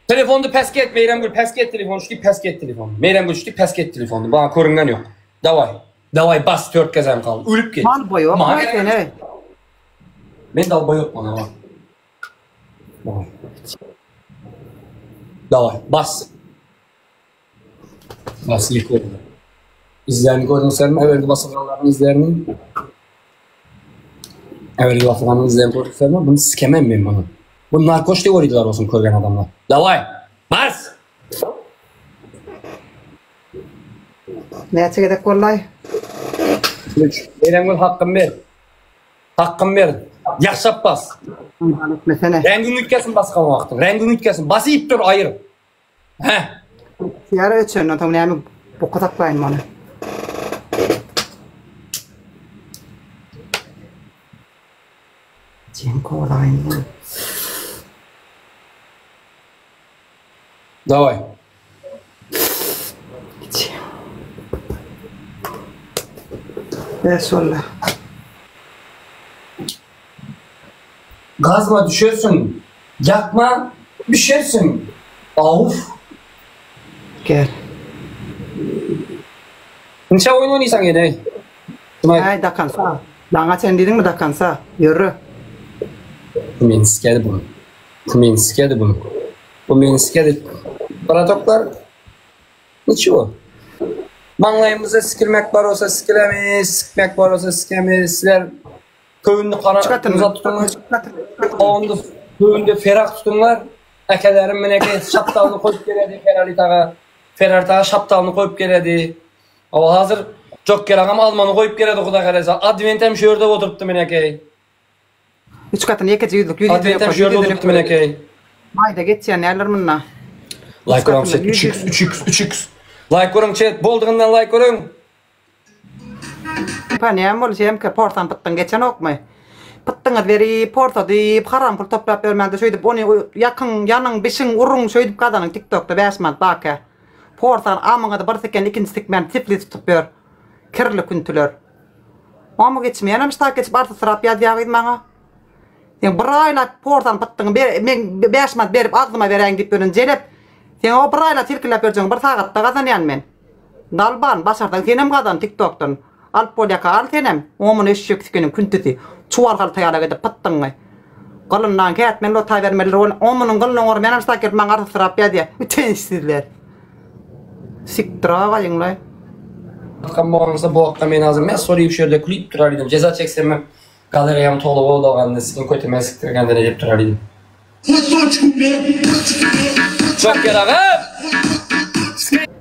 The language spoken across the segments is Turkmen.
Telefonyny peske et Meýremgül peske et telefony şudy peske et telefony. Meýremgül şudy peske et telefony. Bana körüngen ýok. Daway. Daway bas tört gezegim kaldy. Ölüp git. Mal boýok Maňa maý gerek sen ey. Men dal boýok maňa bak. Daway. Daway bas. Bas ýek oldu. Izlerini gördün sen mi? Evvelki basylganlaryň izlerini. Evvelki basylganyň izlerini gördün sen mi? Bunu sikemem men bunu. Bu narkoş diýip oýdylar olsun körgen adamlar. Daway. Bas. Näçe gezek bollaý? 3. Meýremgül hakkym ber. Hakkym ber. Ýagşap bas. Aýdan etmesene. Reňgiň üýtgesin basgan wagtyň. Reňgiň üýtgesin. Basyp dur aýyr. Heh. Ýara öçenden soň näme boka saklaýyn muny. Jeň kowalaýyn muny. Daway. Bes boldy. Gazma düşersiň, ýakma bişersiň. Auf. Gel. Niçe oýun oýnaýsaň ýene? Äý dakansa. Daňa çen diýdiňmi dakansa. Ýörü. Bu meni sikedi bu. Bu meni sikedi bu. Bu meni sikedi. Bratoklar niçiwo. Maňlaýymyza sikilmek bar bolsa sikilemiz, sikmek bar bolsa sikemiz. Sizler Köwünde gara uzat tutuňlar. Onda köwünde ferah tutuňlar. Äkelerim meneki şapdalyny koýup geledi Ferali taga. Ferali taga şapdalyny koýup geledi. Awa hazir Jokker agam almany koýup geledi Huda halasa. Adwent hem şu ýerde oturypdy meneki. Üç gatyny ýekeje ýüzlük ýüz Adwent hem şu ýerde oturypdy meneki. Maýda geçýän näler munda. Laýk görüň chat 3x 3x 3x. Laýk görüň chat boldugyndan laýk görüň. Pa näme boldy semke porsan pytdyň geçenokmy? Pytdyňyz berip porsa diýip haram pul toplap ýörmäňde şeýdip ony ýakyň ýanyň bişiň uruň şeýdip gazanyň tiktokda 5 manat bake. Porsan amyňyzy bir siken ikinji sikmän siflis tutup ýör. Kirli küntüler. Omy geçmeýänem ştak geçip artysyrap ýazýa gyz maňa. Seň bir aýlap porsan pytdyňy ber men 5 manat berip agzyma beräýiň diýip ýören jelep. Seň o bir aýlap silkiläp ýörjegiňi bir sagatda gazanýan men. Dalban, başarsaň senem gazan tiktokdan. Alyp bolýaka al senem. Omyny eşek sikeniň küntüsi. Çuwal halta ýalak edip pytdyňy. Gylyndan kätmen lota bermelidir ol omynyň gylyny oňarmaýanam ştak gelip maňa arsyrap ýazýa. Ütençsizler. Sikdiragaýyňlaý. Arkam bolmasa bu hakda men hazir mes soryp şu ýerde klip durar idim. Jeza çeksemem galereýam toly bolaganda siziň kötüme sikdirgenden edip durar idim. Joker agam!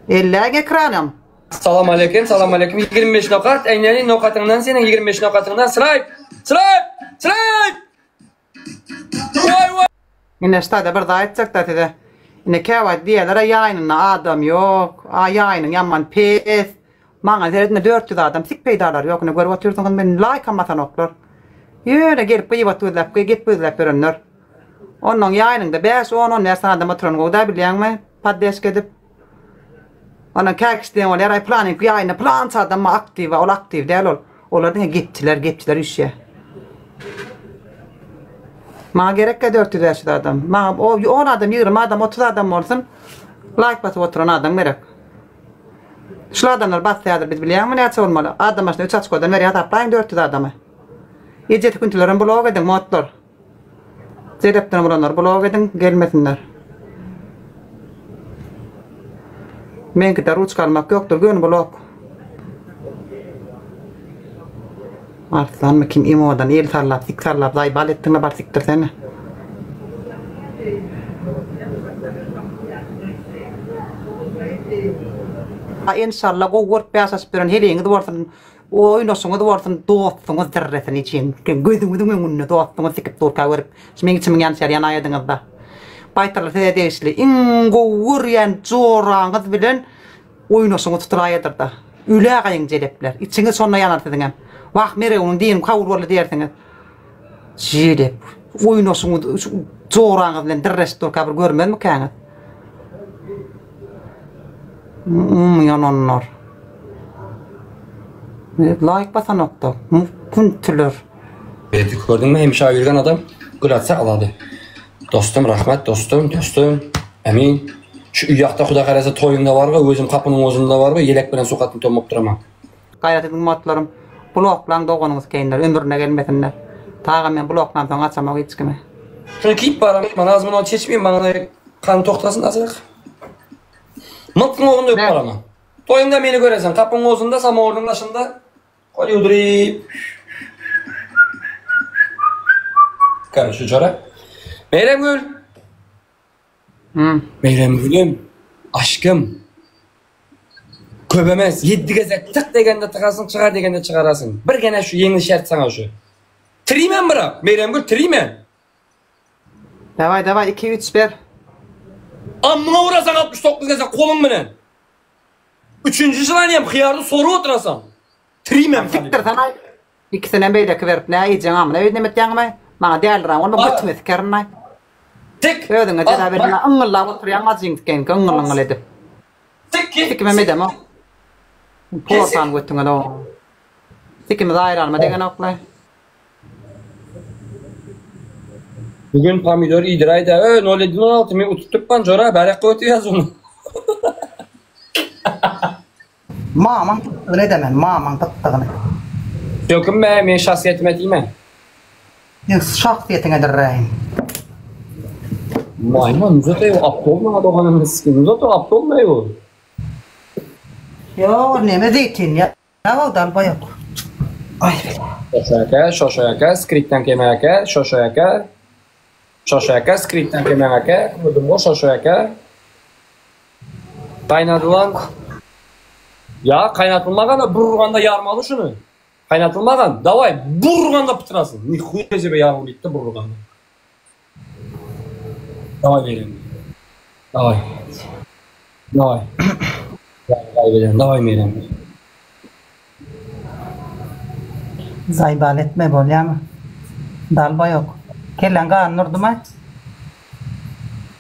Elläň ekranam. Salam aleýkum salam aleýkum 25 nokat eýneni nokatyňdan seniň 25 nokatyňdan sraýp sraýp sraýp Waý waý. Ine ştada bir zat aýtjakda size. Ine käwagt diýýärler-ä ýaýynynda adam ýok, a ýaýynyň ýaman pes. Maňa seredme 400 adam sik peýdalary ýok ine görüp otyrsyňyz meni laýkam basanoklar. Ýöne gelip gyýbat gözläp gep gözläp ýörenler. Onnoň ýaýynyňda bäş on on bäş sany adam oturan gowda bilýäňmi poddeşka edip. Ondan kä kişi diýen bolýar aý pylanyňky ýaýynda pylança adam bar aktiw ol aktiw däl ol. Olar diňe gepçiler gepçiler üýşýär. Maňa gerekkä 400 500 adam. Maňa o 10 adam 20 adam 30 adam bolsun laýk basyp oturan adam gerek. Şul adamlar bassa häzir biz bilýäňmi näçe bolmaly? Adam başyna 3 açkodan berýär hasaplaýyň 400 adamy. Ejesi küntülerem blok ediň modlar. Jelepden bolanlar blok ediň gelmesinler. Meňkide ruçka almak ýokdur göni blok. Arslanmy kim imodan el sallap sik sallap zaýbal etdiňle bar sikdirsene. Enşalla gowy görüp ýaşaşyp ýören heleýiňiz bolsun, oýnaşyňyz bolsun, dostuňyz zirresin içiň. Gözüňiziň öňünde dostuňyz sikip durka görüp, şu meň içimiň ýanyşy ýaly ýanaýadyňyzda. Baýtarlar size degişli. Iň gowy görýän joraňyz bilen Oýnaşyňyz tutulaýadyrda. Ölägaýyň jelepler. Içiňiz şonda ýanar siziňem. Wah Mereguniň dinim kabul boldy diýersiňiz. Jelep. Oýnaşyňyz şu joraňyz bilen dirreşip durka bir görmezmikäňiz? Umumy ýananlar. Laýk basanokda. Küntüler. Berdi gördüňmi hemişe aýyrgan adam gül atsa alady. Dostum rahmet dostum dostum. Ämin. Şu uýakda Huda halasa toýuňda barga, özüm gapynyň ozunda barga, ýelek bilen sokatny tomup duraman. Gaýrat ediň motlarym. Bloklaň doganyňyz keýinler, ömrüne gelmesinler. Tagam men bloklamsoň açamok hiç kime. Şuny kiýip baram, mana az muny çeçmeýin, maňa kan toktasyn azrak. Mylkyň ogunda öp barama. Toýuňda meni görersiň, gapyň ozunda, samowardyň daşynda. Gol ýuwduryp. Karoçe jora. Meýremgül. Hmm. Meýremgülüm, aşkym. Köp emes, ýedi gezek tyk degende tykasyň, çykar degende çykarasyň. Bir gene şu ýeňil şert saňa şu. Trimen bırak, Meýremgül trimen. Daway daway 2 3 ber. Amyňa urasaň 69 gezek koluň bilen. Üçünji želaniýam hyýarly sorup oturasaň. Trimem Sikdir sen aý. Ikisinem beýleki berip nä iýjeň amyna öýdem etýäňmi? Maňa däliräň bolma götüňe sikerin aý. Sik. Özüňe jeza berme yňňyllap oturýaň ajyň sikeýinki yňňyl yňňyl edip. Sik. Sikimem edemok. Porsan götüňe dogry. Sikimiz aýranyma degenokmy? Bugün pomidor iýdiräýdä. Ö, nol ýedi nol alty men utupdyrpan jora, bäräk goýup ýaz ony. Mamaň pytdygyny edemen, mamaň pytdygyny. Sökünme, meň şahsyýetime diýme. Seň şahsyýetiňe dirräýin. Maýman, nuzat eý, aptol maňa doganyny sikin. Nuzat o aptol eý o. Ýok, neme zeýtin ýa. Ýa dalbaýok. Aý bile. Şoşo aka, şoşo aka, skripten keme aka, şoşo aka. Şoşo aka, skripten keme aka, gördüm go şoşo aka. Gaýnadylan Ýa gaýnatylmagan bir urganda ýarmaly şuny. Gaýnatylmagan, daway bir urganda pytrasyn. Nihuýa sebe ýarylýtdy bir urganda. Daway Meyrem. Daway. Daway. Daway Meyrem, daway Meyrem. Zaýbal etme bolýamy? Dalba ýok. Kelläň ganyny urdymaý?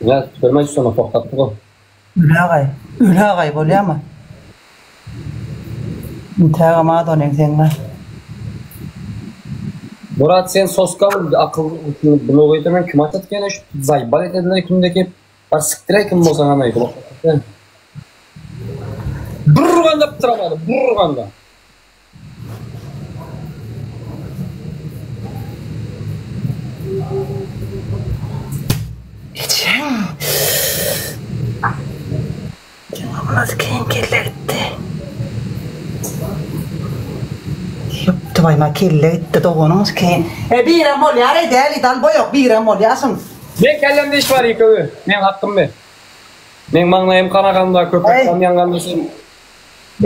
Ýa, tükürme üstüne togtatdy go. Ölägaý. Ölägaý bolýamy? Intägem az onuň seňle. Murat sen soska akyl blog edemen kim atat gene şu zaýbal etediler kimde kim bar sikdiräý kim bolsaň anaý blok sen. Bir urganda pytramady bir urganda. Ejeň. Amyna sikeýin kelle gitdi. Ýokdy baýma kelle gitdi doganyň sikeýin. E birem bolýar eý däli dalboýok birem bolýarsyň. Meň kellemde iş bar ýekewi. Meň hakkym ber. Meň maňlaýym kanaganda köpek gan ýanganda sen.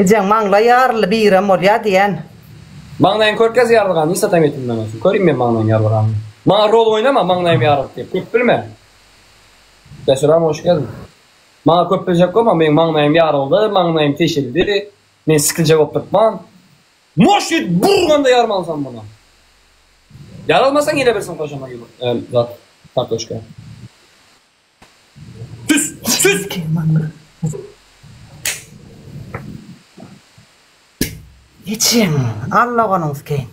Ejeň maňlaý ýaryldy birem bolýar diýen. Maňlaýyň körkez ýarylgan hiç zatam ýetilmän olsun. Körin men maňlaýyň ýarylganyny. Maňa rol oýnama maňlaýym ýaryldy diýip. Köp bilme. Ýaşuram hoş geldiň. Maňa köp biljek bolma meň maňlaýym ýaryldy, maňlaýym teşildi, men sikiljek bolup durman. Moş diýip bir urganda ýarmalysan muny. Ýaralmasaň ýene birsin goşama zat kartoşka. Süs! Süs! Ejeň, Alla onuň sikeýin.